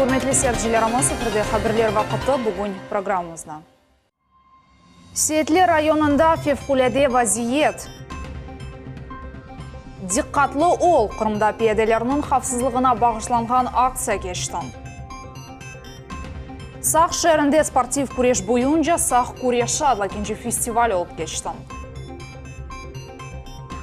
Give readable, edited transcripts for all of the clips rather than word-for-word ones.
Ürmetli seyircilerimiz, efirde Haberler vaqıtı, bugün programmamızda. Seyitler rayonında fevqulâde vaziyet. Diqqatlı ol! Qırımda piyadelerniñ havfsızlığına bağışlanğan aktsiya keçti. Saq şeerinde sportiv küreş boyunca Saq küreşi adlı ekinci festival olıp keçti.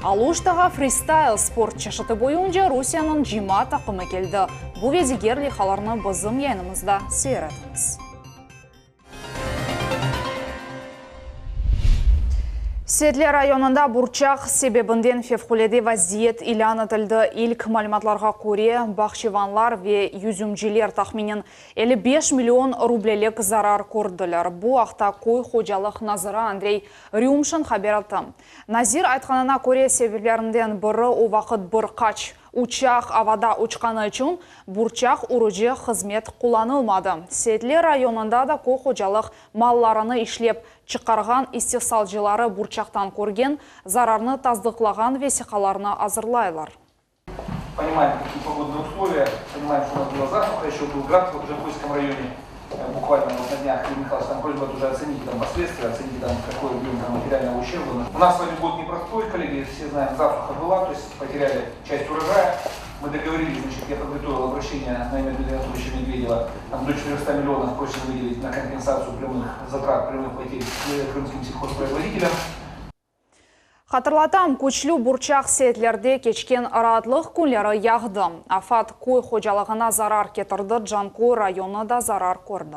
Aluştağa fristayl sport çeşiti boyunca Rusiyeniñ cıyma taqımı keldi. Bu ve diger leyhalarnı bizim yayınımızda seyir etiñiz. Seyitler rayonında burçaq sebebinden fevqulâde vaziyet ilân etildi. İlk malümatlarğa köre, bağçevanlar ve yüzümciler tahminen 55 million rublelik zarar kördiler. Bu aqta köy hocalıq naziri Andrey Rümşin haber etti. Nazir aytqanına köre, sebeplerinden biri o vaqıt bir qaç uçaq avada uçqanı içün burçaq urucı hızmet qullanılmadı. Seyitler rayonında da köy hocalıq mallarını işlep çıqarğan istihsalcıları burçaqtan körgen zararnı tasdıqlağan vesiqalarnı azırlaylar. Понимаем, какие погодные условия, понимаем, что у нас была засуха, еще был град в Джанкойском районе, буквально вот на днях, Юрий Михайлович, там просьба тоже оценить там последствия, оценить там какой объем там материального ущерба. У нас с вами год непростой, коллеги, все знаем, засуха была, то есть потеряли часть урожая. Мы договорились, значит, я подготовил обращение на имя Дмитрия Анатольевича Медведева, там до 400 миллионов просим выделить на компенсацию прямых затрат, прямых потерь крымским сельхозпроизводителям. Hatırlatam, küçlü burçaq Seytlerde keçken raatlıq künleri yağdı. Afat köy hocalığına zarar ketirdi, Canköy rayonı da zarar kördi.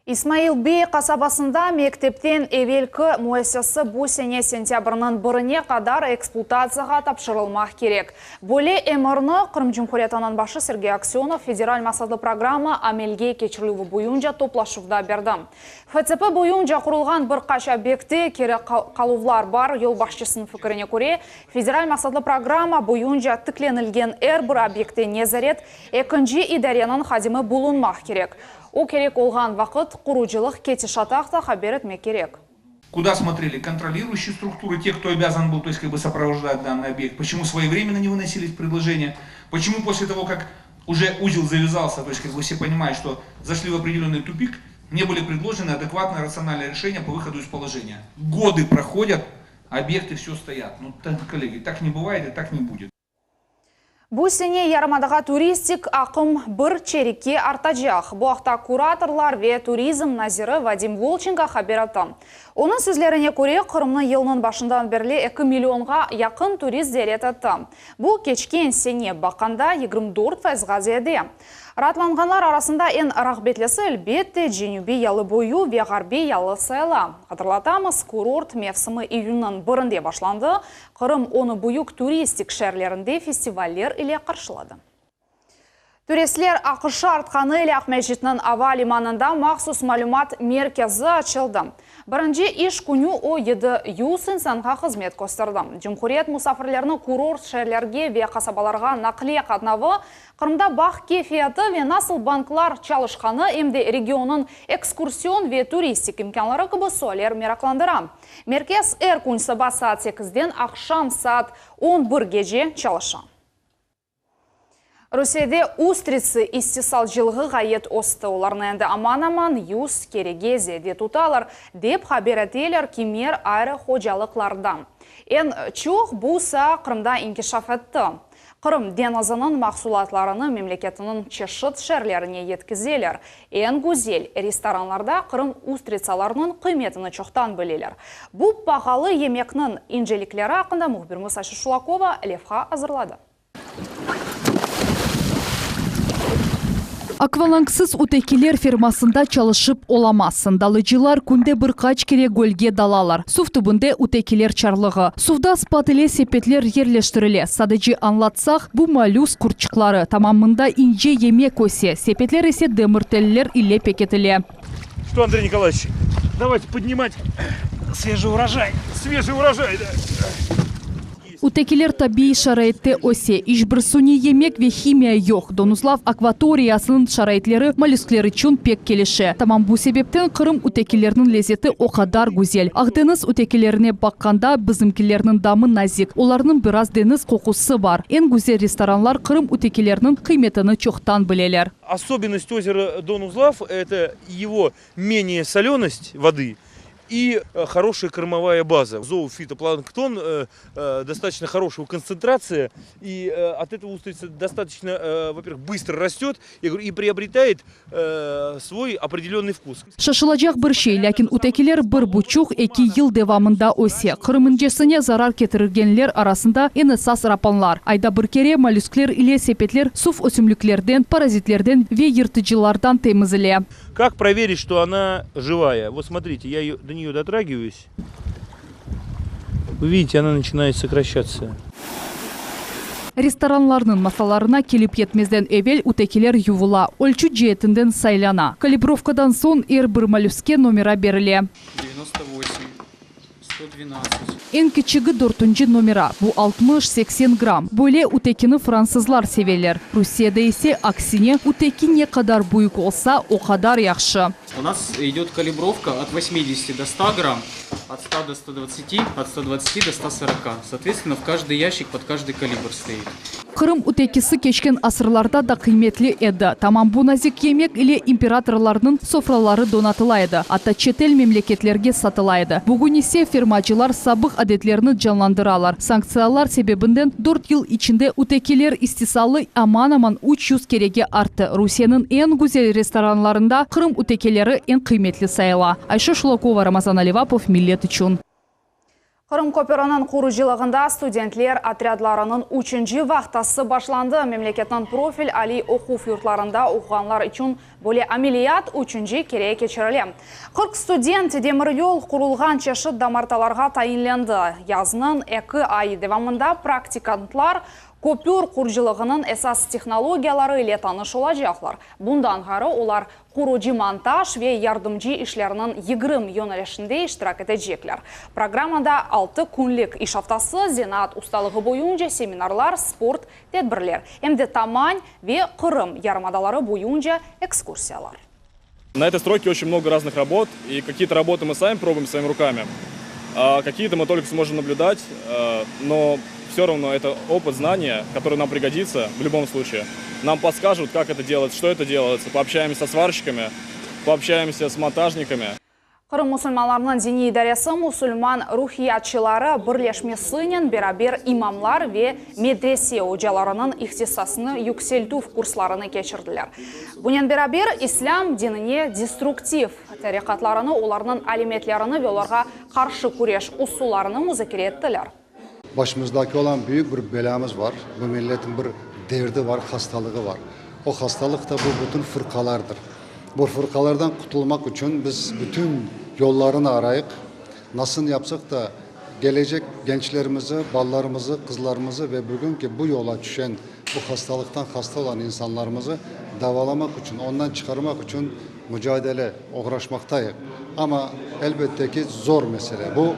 İsmail Bey qasabasında mektepten evelki müessise bu sene sentâbrniñ birine qadar ekspluatatsiyağa tapşırılmaq kerek. Böyle emirni Qırım Cumhuriyetiniñ başı Sergey Aksönov federal maqsatlı programma amelge keçirilüvi boyunca toplaşuvda berdi. FTP boyunca qurulğan bir qaç obyektte keri qaluvlar bar. Yolbaşçısınıñ fikrine köre, federal maqsatlı programma boyunca tiklenilgen er bir obyektte nezaret ekinci idareniñ hadimi bulunmaq kerek. O, kerek olğan vaqıt qurucılıq ketişatı aqta haber etmek kerek. Куда смотрели контролирующие структуры, те, кто обязан был, то есть как бы сопровождать данный объект, почему своевременно не выносились предложения, почему после того, как уже узел завязался, то есть как бы все понимают, что зашли в определенный тупик, не были предложены адекватные рациональные решения по выходу из положения. Годы проходят, объекты все стоят. Ну, так, коллеги, так не бывает и так не будет. Bu sene yarımadağa turistik aqım bir çerikke artacaq. Bu aqta kuratorlar ve turizm naziri Vadim Volçenko haber etti. Onıñ sözlerine köre, Qırımnı yılnıñ başından berli eki millionğa yaqın turist ziyaret etti. Bu, keçken sene baqqanda, 24 fayızğa ziyade. Raatlanğanlar arasında eñ rağbetlisi, elbette, Cenübiy yalıboyu ve Ğarbiy yalı sayıla. Hatırlatamız, kurort mevsimi iyünniñ birinde başlandı, Qırım onı büyük turistik şeerlerinde festivaller ile qarşıladı. Turistler aqışı artqanı ile Aqmescitniñ ava limanında mahsus malümat merkezi açıldı. Birinci iş künü o 700 insanğa hızmet kösterdi. Cumhuriyet musafirlerini kurort şeerlerge ve qasabalarğa naqliye qatnavı, Qırımda bağ keyfiyatı ve nasıl banklar çalışqanı, em de regionnıñ ekskursion ve turistik imkânları kibi sualler meraqlandıra. Merkez er kün saba saat sekizden aqşam saat on birgece çalışa. Rusiyede ustritsı istisalcılığı ğayet östi, olarnı endi aman-aman yüz kerege ziyade tutalar, dep haber eteler kimer ayrı hocalıqlarda. Eñ çoq bu saa Qırımda inkişaf etti. Qırım deñiziniñ mahsulatlarını memleketiniñ çeşit şeerlerine yetkizeler. Eñ güzel restoranlarda Qırım ustritsalarınıñ qıymetini çoqtan bileler. Bu pağalı yemekniñ incelikleri aqqında mühbirimiz Ayşe Şulakova levha azırladı. Akvalangsız ütekiler fermasında çalışıp olamazsıñ. Dalıcılar künde bir qaç kere gölge dalalar. Suv tübünde ütekiler çarlığı. Suvda spat ile sepetler yerleştirile. Sadece añlatsaq, bu mollüsk qurtçıqları. Tamam mında ince yemek öse, sepetler ise demir teller ile pekitile. Что, Андрей Николаевич, давайте поднимать свежий урожай. Свежий урожай, да. Ütekiler tabiiy şaraitte öse, iç bir suniy yemek ve himiya yoq. Donuzlav akvatoriyasınıñ şaraitleri mollüskler içün pek kelişe. Tamam bu sebepten Qırım ütekileriniñ lezeti o qadar güzel. Aqdeñiz ütekilerine baqqanda, bizimkilerniñ damı nazik, olarnıñ biraz deñiz qoqusı bar. Eñ güzel restoranlar Qırım ütekileriniñ qıymetini çoqtan bileler. Особенность озера Донузлав, это его менее соленость воды и хорошая кормовая база. Зоофитопланктон достаточно хорошего концентрация, и от этого устрица достаточно, во-первых, быстро растет, я говорю, и приобретает свой определенный вкус. Şaşılacaq bir şey, lâkin ütekiler bir buçuq, eki yıl devamında öse. Qırım incesine zarar ketirgenler arasında eñ esas rapanlar. Ayda bir kere mollüskler ile sepetler suv ösümliklerden, parazitlerden ve yırtıcılardan temizile. Как проверить, что она живая? Вот смотрите, я до нее дотрагиваюсь. Вы видите, она начинает сокращаться. Restoranlarnıñ masalarına kelip yetmezden evel ütekiler yuvula, ölçü ceetinden saylana. Kalibrovkadan soñ er bir mollüskke nomera berile. 98, 112. Eñ kiçigi dörtünci nomera, bu 60, 80 gramm. Böyle ütekini fransızlar seveler. Rusiyede ise aksine, üteki ne qadar büyük olsa, o qadar yahşı. У нас идет калибровка от 80 до 100 грамм, от 100 до 120, от 120 до 140. Соответственно, в каждый ящик под каждый калибр стоит. Qırım ütekisi keçken asırlarda da qıymetli edi. Tamam bu nazik yemek ile imperatorlarnıñ sofraları donatıla edi, atta çetel memleketlerge satıla edi. Bugün ise fermacılar sabıq adetlerni canlandıralar. Sanktsiyalar sebebinden dört yıl içinde ütekiler istisalı aman-aman 300 kerege arttı. Rusiyeniñ eñ güzel restoranlarında Qırım ütekileri eñ qıymetli sayıla. Ayşe Şulakova, Ramazan Alivapov, Millet içün. Qırım köpüriniñ qurucılığında studentler otrâdlarınıñ üçünci vahtası başlandı. Memleketniñ profil aliy oquv yurtlarında oquğanlar içün böyle ameliyat üçünci kere keçirile. 40 student demiryol qurulğan çeşit damartalarğa tayinlendi. Yaznıñ eki ayı devamında praktikantlar köpür qurucılığınıñ esas tehnologiyaları ile tanış olacaqlar. Bundan ğayrı olar qurucı-montaj ve yardımcı işleriniñ 20 yönelişinde iştirak etecekler. Programmada 6 künlik iş aftası, zenaat ustalığı boyunca seminarlar, sport tedbirler, em de Taman ve Qırım yarımadaları boyunca ekskursiyalar. На этой стройке очень много разных работ, и какие-то работы мы сами пробуем своими руками, а какие-то мы только сможем наблюдать, но все равно это опыт, знания, который нам пригодится в любом случае. Нам подскажут, как это делать, что это делается, пообщаемся со сварщиками, пообщаемся с монтажниками. Qırım musulmanlarınıñ diniy idaresi musulman ruhiyatçıları birleşmesinen beraber imamlar ve medrese ocalarınıñ ihtisasını yükseltüv kurslarını keçirdiler. Bunen beraber islâm dinine destruktiv tariqatlarını, olarnıñ alâmetlerini ve olarğa qarşı küreş usullarını muzakere ettiler. Başımızdaki olan büyük bir belâmız var. Bu milletin bir derdi var, hastalığı var. O hastalıq da bu bütün fırqalardır. Bu fırqalardan qutulmaq içün biz bütün yollarını arayıq. Nasıl yapsaq da gelecek gençlerimizi, balalarımızı, qızlarımızı ve bugünki bu yola tüşen, bu hastalıqtan hasta olan insanlarımızı davalamaq içün, ondan çıqarmaq içün mücadele, oğraşmaqtayıq. Amma, elbette ki, zor mesele. Bu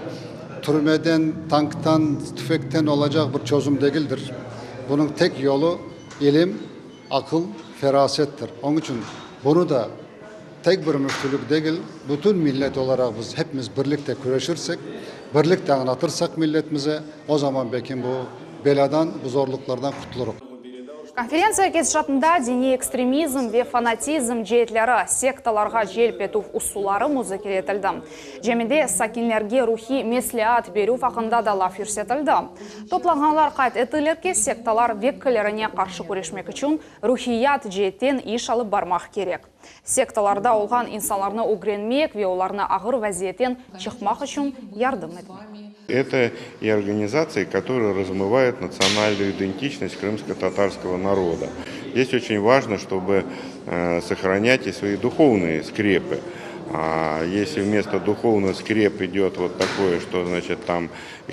türmeden, tanktan, tüfekten olacaq bir çözüm degildir. Bunıñ tek yolu ilim, aqıl, ferasettir. Onıñ içün bunı da tek bir müftülük degil, bütün millet olaraq biz hepimiz birlikte küreşirsek, birlikte añlatırsaq milletimize, o zaman belkim bu belâdan, bu zorluqlardan qutulırıq. Konferentsiya ketişatında diniy ekstremizm ve fanatizm ceetleri, sektalarğa celp etüv usulları muzakere etildi. Camide sakinlerge ruhiy mesleat berüv aqqında da laf yürsetildi. Toplanğanlar qayd ettiler ki, sektalar vekillerine qarşı küreşmek içün ruhiyat ceetten iş alıp barmaq kerek. Sektalarda olğan insanlarnı ögrenmek ve olarnı ağır vaziyetten çıqmaq içün yardım etmek. Это и организации, которые размывают национальную идентичность крымско-татарского народа. Здесь очень важно, чтобы сохранять и свои духовные скрепы. А если вместо духовных скреп идет вот такое, что значит там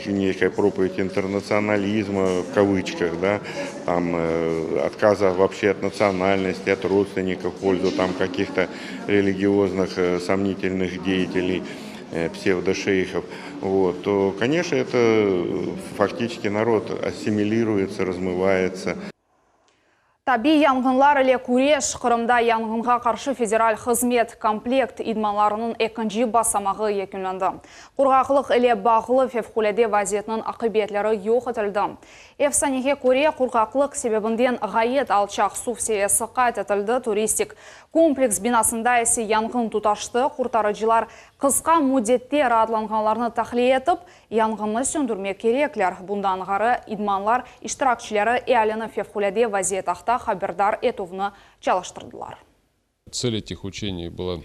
некая проповедь интернационализма в кавычках, да, там отказа вообще от национальности, от родственников в пользу там каких-то религиозных сомнительных деятелей, псевдошейхов. Вот, то, конечно, это фактически народ ассимилируется, размывается. Tabiiy yanğınlar ile küreş Qırımda yanğınğa qarşı federal hızmet komplekt idmanlarınıñ ekinci basamağı yekünlendi. Qurğaqlıq ile bağlı fevqulâde vaziyetniñ aqibetleri yoq etildi. Efsanege köre, qurğaqlıq sebebinden ğayet alçaq suv seviyesi qayd etildi, turistik kompleks binasında ise yanğın tutaştı. Qurtarıcılar qısqa müddette raatlanğanlarnı tahliye etip, yanğınnı söndürmek kerekler. Bundan ğayrı, idmanlar iştirakçileri ealini fevqulâde vaziyet aqta haberdar etüvni çalıştırdılar. Цель этих учений была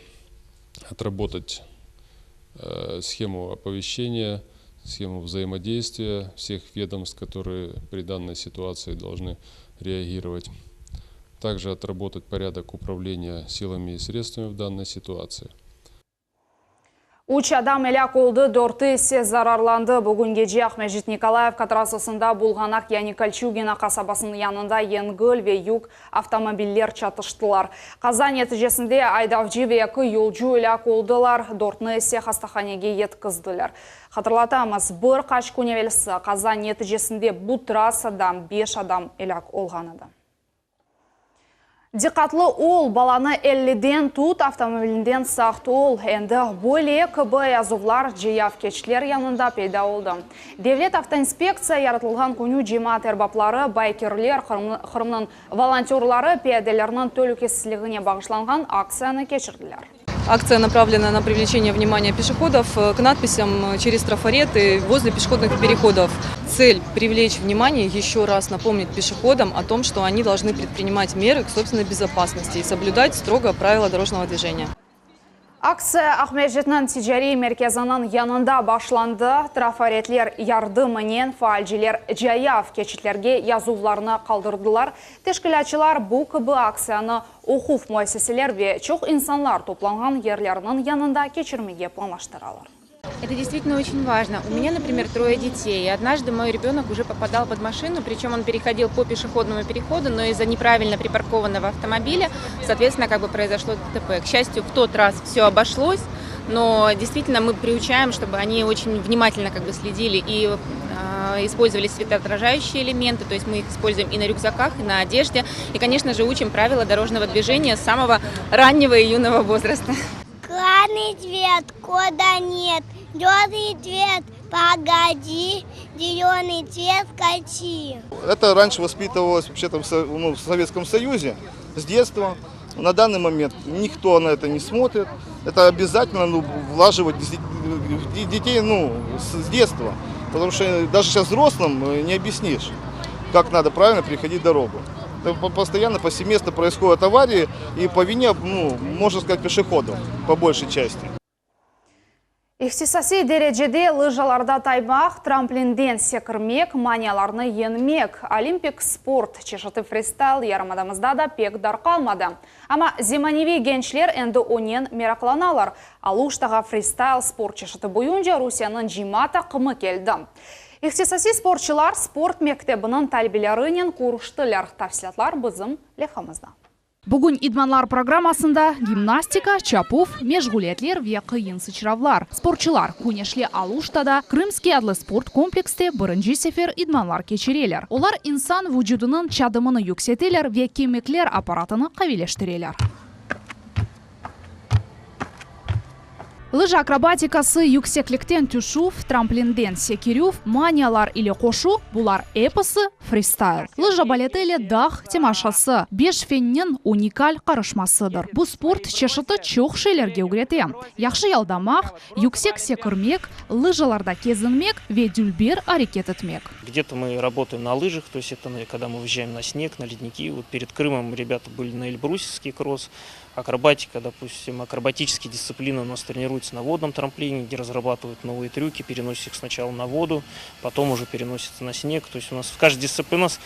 отработать схему оповещения, схему взаимодействия всех ведомств, которые при данной ситуации должны реагировать. Также отработать порядок управления силами и средствами в данной ситуации. Üç adam elâk oldı, dörtü ise zararlandı. Bugün gece Aqmescit Nikolayevka trassasında Bulğanaq yani Kolçugino qasabasınıñ yanında yengil ve yük avtomobiller çatıştılar. Qaza neticesinde aydavcı ve eki yolcu elâk oldılar, dörtni ise hastahanege yetkizdiler. Hatırlatamız, bir qaç kün evelsi qaza neticesinde bu trassada beş adam elâk olğan edi. Diqqatlı ol, balanı elliden tut, avtomobilinden saqt ol. Endi böyle kibi yazuvlar ceyav keçitler yanında peyda oldı. Devlet avtoinspektsiya yaratılğan künü cemaat erbapları, baykerler, Qırımnıñ volontörları piyadelerniñ telükesizligine bağışlanğan aktsiyanı keçirdiler. Акция направлена на привлечение внимания пешеходов к надписям через трафареты возле пешеходных переходов. Цель – привлечь внимание, еще раз напомнить пешеходам о том, что они должны предпринимать меры к собственной безопасности и соблюдать строго правила дорожного движения. Aktsiya Aqmescitniñ ticariy merkeziniñ yanında başlandı. Trafaretler yardımınen faalciler cayav keçitlerge yazuvlarnı qaldırdılar. Teşkilâtçılar bu kibi aktsiyanı oquv müessiseler ve çoq insanlar toplanğan yerlerniñ yanında keçirmege planlaştıralar. Это действительно очень важно. У меня, например, трое детей. И однажды мой ребенок уже попадал под машину, причем он переходил по пешеходному переходу, но из-за неправильно припаркованного автомобиля, соответственно, как бы произошло ДТП. К счастью, в тот раз все обошлось, но действительно мы приучаем, чтобы они очень внимательно как бы следили и использовали светоотражающие элементы, то есть мы их используем и на рюкзаках, и на одежде, и, конечно же, учим правила дорожного движения с самого раннего и юного возраста. Красный цвет, кода нет, желтый цвет, погоди, зеленый цвет, скачи. Это раньше воспитывалось вообще там ну, в Советском Союзе с детства. На данный момент никто на это не смотрит. Это обязательно ну, влаживать детей ну, с детства. Потому что даже сейчас взрослым не объяснишь, как надо правильно переходить дорогу. Постоянно, повсеместно происходят аварии, и по вине, ну, можно сказать, пешеходов, по большей части. İhtisasiy derecede lıjalarda taymaq, tramplinden sekirmek, manialarnı yeñmek, olimpik sport çeşiti fristayl yarımadamızda da pek darqalmadı. Amma zemaneviy gençler endi onen meraqlanalar. Aluştağa fristayl sport çeşiti boyunca Rusiyeniñ cıyma taqımı keldi. İhtisasiy sportçılar sport mektebiniñ talebelerinen körüştiler. Tafsilâtlar bizim levhamızda. Bugün idmanlar programmasında gimnastika, çapuv, meşğuliyetler ve qıyın sıçravlar. Sportçılar küneşli Aluştada Krımskiy adlı sport komplekste birinci sefer idmanlar keçireler. Olar insan vucudınıñ çadımını yükseteler ve kemikler apparatını qaviyleştireler. Lıja akrobatikası, yükseklikten tüşüv, tramplinden sekirüv, manialar ile qoşu, bular episi fristayl. Lıja baleti ile dağ temaşası, beş fenniñ unikal qarışmasıdır. Bu sport çeşiti çoq şeylerge ögrete, yahşı yaldamaq, yüksek sekirmek, lıjalarda kezinmek ve dülber areket etmek. Где-то мы работаем на лыжах, то есть это когда мы выезжаем на снег, на ледники. Вот перед Крымом ребята были на Эльбрусский кросс. Акробатика, допустим, акробатические дисциплины у нас тренируются на водном трамплине, где разрабатывают новые трюки, переносят их сначала на воду, потом уже переносятся на снег. То есть у нас в каждой дисциплине, у нас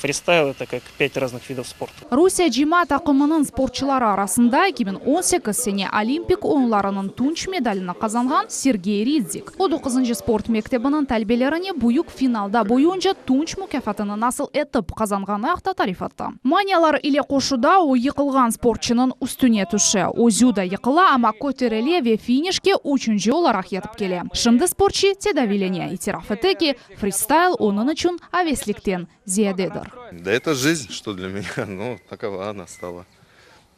Фристайл это как пять разных видов спорта. Rusiye cıyma taqımınıñ sportçıları arasında 2018 sene Olimpik oyunlarınıñ tunç medalini qazanğan Sergey Ridzik. O, doquzıncı sport mektebiniñ talebelerine büyük finalda boyunca tunç mukâfatını nasıl etip qazanğanı aqta tarif etti. Manialar ile qoşuda o, yıqılğan sportçınıñ üstüne tüşe, özü da yıqıla, amma köterile ve finişke üçünci olaraq yetip kele. Şimdi sportçı tedaviylene, itiraf ete ki, fristayl onıñ içün aveslikten ziyadedir. Да это жизнь, что для меня, ну, такова она стала.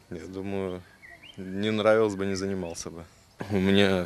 Я думаю, не нравилось бы, не занимался бы. У меня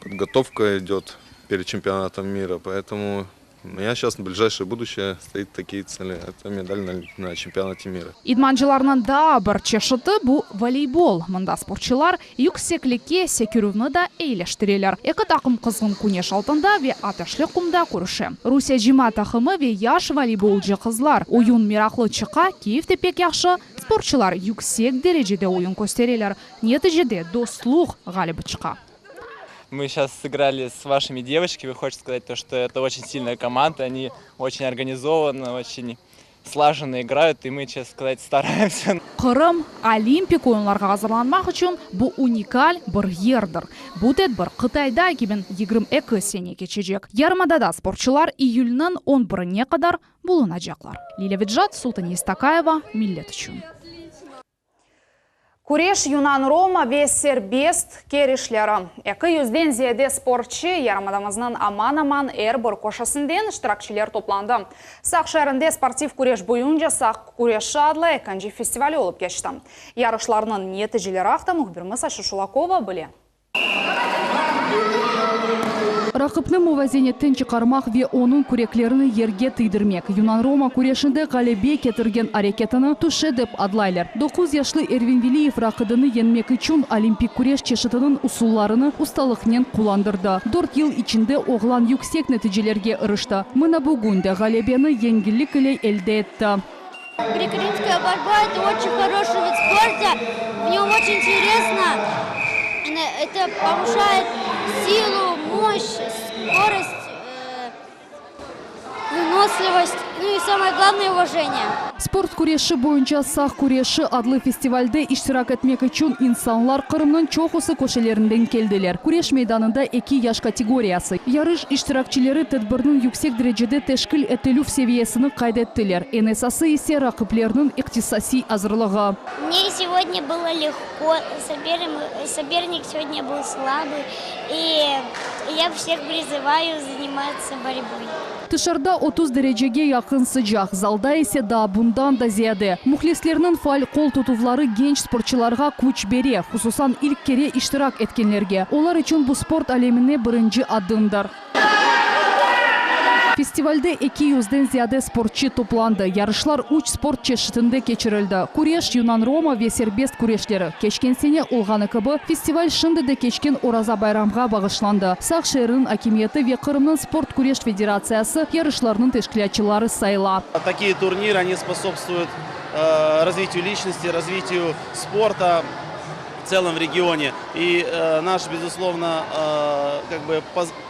подготовка идет перед чемпионатом мира, поэтому у меня сейчас на ближайшее будущее стоит такие цели. Это медаль на, на чемпионате мира. İdmancılarnıñ daa bir çeşiti bu voleybol. Mında sportçılar yükseklikke sekirüvni da eyileştireler. Eki taqım qızğın küneş altında ve ateşli qumda körüşe. Rusiye cıyma taqımı ve yaş voleybolcı qızlar. Oyun meraqlı çıqa, keyf de pek yahşı, sportçılar yüksek derecede oyun köstereler. Neticede dostluq ğalibi çıqa. Мы сейчас сыграли с вашими девочками. Хочется сказать то, что это очень сильная команда. Они очень организованно, очень слаженно играют, и мы, честно сказать, стараемся. Qırım, Olimpik oyunlarğa azırlanmaq içün bu unikal bir yerdir. Bu tedbir Qıtayda 2022 sene keçecek. Yarımadada sportçılar iyülniñ 11-ine qadar bulunacaqlar. Lilâ Vecat, Sultaniye Stakayeva, Millet içün. Küreş yunan-roma ve serbest kerişleri. 200-den ziyade sportçı yarımadamıznıñ aman-aman er bir köşesinden iştirakçiler toplandı. Saq şeerinde sportiv küreş boyunca Saq küreşi adlı ekinci festivali olıp keçti. Yarışlarnıñ neticeleri aqta mühbirimiz Ayşe Şulakova bile. Raqipni muvazenetten çıqarmaq ve onıñ küreklerini yerge tiydirmek, yunan-roma küreşinde ğalebe ketirgen areketini tuşe dep adlaylar. Doquz yaşlı Ervin Veliyev raqibini yeñmek içün olimpik küreş çeşitiniñ usullarını ustalıqnen qullandırdı. Dört yıl içinde oğlan yüksek neticelerge irişti. Mına bugün de ğalebeni yengillik ile elde etti. Греко-римская борьба – это очень хороший вид спорта, в нем очень интересно. Это повышает силу, мощь, скорость, выносливость, ну и самое главное – уважение. Sport küreşi boyunca Saq küreşi adlı festivalde iştirak etmek içün insanlar Qırımnıñ çoqusı köşelerinden keldiler. Küreş meydanında eki yaş kategoriyası. Yarış iştirakçileri tedbirniñ yüksek derecede teşkil etilüv seviyesini qayd ettiler. Eñ esası ise raqiplerniñ ihtisasiy azırlığı. Мне сегодня было легко, соперник сегодня был слабый, и я всех призываю заниматься борьбой. Tışarıda 30 derecege yaqın sıcaq, zalda ise daa bundan da ziyade. Mühlislerniñ faal qol tutuvları genç sportçılarğa küç bere, hususan ilk kere iştirak etkenlerge. Olar içün bu sport alemine birinci adımdır. Festivalde 200-den ziyade sportçı toplandı. Yarışlar üç sport çeşitinde keçirildi: küreş, yunan-roma ve serbest küreşleri. Keçken sene olğanı kibi, festival şimdi de keçken Oraza bayramğa bağışlandı. Saq şeeriniñ akimiyeti ve Qırımnıñ sport küreş federatsiyası yarışlarnıñ teşkilâtçıları sayıla. Такие турниры, они способствуют развитию личности, развитию спорта в целом в регионе. И наш, безусловно, как бы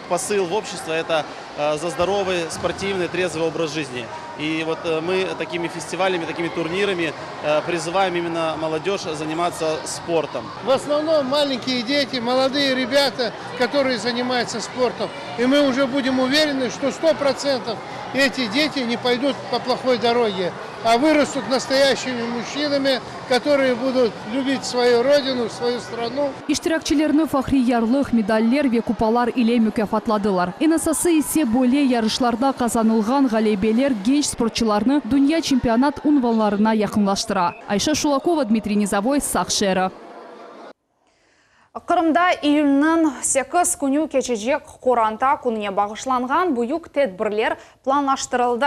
посыл в общество – это за здоровый, спортивный, трезвый образ жизни. И вот мы такими фестивалями, такими турнирами призываем именно молодежь заниматься спортом. В основном маленькие дети, молодые ребята, которые занимаются спортом. И мы уже будем уверены, что 100% эти дети не пойдут по плохой дороге, а вырастут настоящими мужчинами, которые будут любить свою родину, свою страну. İştirakçilerni fahriy yarlıq, medaller ve kupalar ile mukâfatladılar. Eñ esası ise böyle yarışlarda qazanılğan ğalebeler genç sportçılarnı dünya çempionat unvanlarına yaqınlaştıra. Ayşe Şulakova, Dmitriy Nizavoy, Saq şeeri. Qırımda iyülniñ 8 künü keçecek Qoranta kününe bağışlanğan büyük tedbirler planlaştırıldı.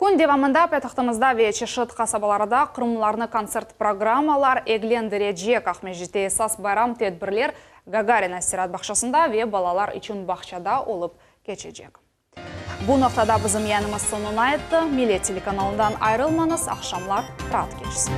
Kün devamında paytahtımızda ve çeşit qasabalarda qırımlılarnı kontsert programmalar eglendirecek. Aqmescitte esas bayram tedbirler Gagarin istiraat bağçasında ve balalar içün bağçada olıp keçecek. Bu noqtada bizim yayınımız soñuna yetti. Millet telekanalından ayırılmañız, aqşamlar raat keçsin.